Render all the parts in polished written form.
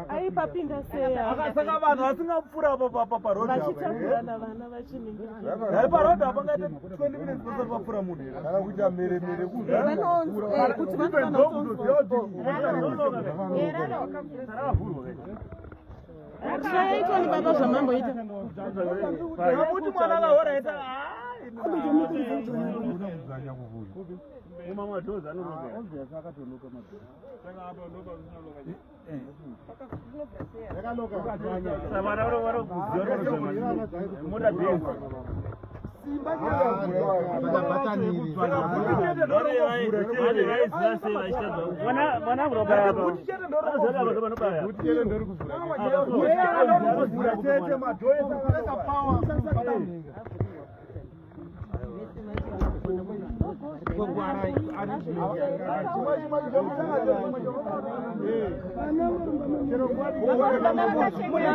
Aipapinda sei? Saka vanhu vasingapfuura apa paroad vachitakurana vana vachiningira. Ari paroad apa ngaite 20 minutes pasati papfuura munhu here? Kana kuita mhere mhere. Kuti vanofanira. Zvaitwa ni baba zvamamboita. Kuti mwana akahora ita.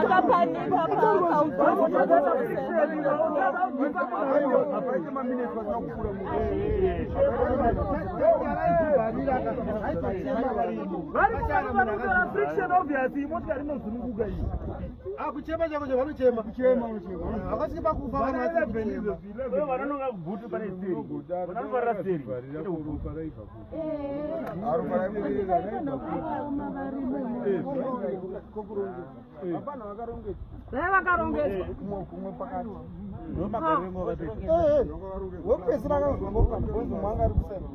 Vakapanika Varikutora friction, obvious motikari inozununguka iyi. Kuchema chako vanochema, vakasvike pakufa. Vanononga bhutu pane steri, vanofarira steri. Dai vakarongedzwa. Wekupedzisira akazongoka mwanga ari kusema.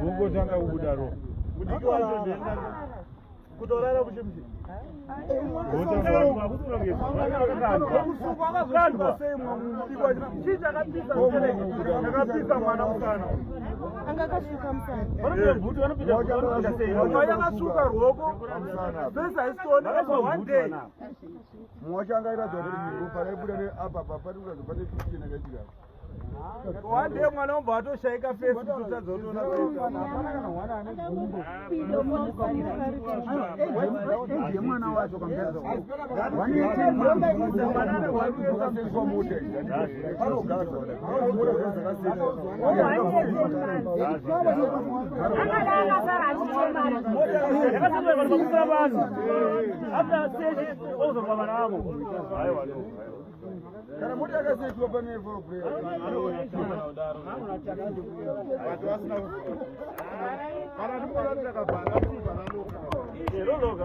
Vongotanga kudaro. Kutorara mushe mushe. Kusukwa akazoshuka sei mudikwa? Chii chakapisa? Chakapisa mwana musana. Anga akasvuka musana. Yakasvuka ruoko pese, haisitooneka one day. Mumwe wacho anga airatidza kuti ropa raibuda neapa pa pari kuratidza pane friction yakaitika. One day mwana wobva atoshaika face, kutotadza kutoona face. Hapana kana mwana ane gumbo. Yemwana wacho kamutadza. Zvakaseiswa mota idzi panogadzwa mota dzakasiyana. Akada akasara achichemana. Yakasema vanhu after stage ozorwa vana vavo. Aiwa, no. Kana mota yakaseiswa pane foul play. Vanhu vasina kuvhura kana ndikuona kuti takabhara, Roloka.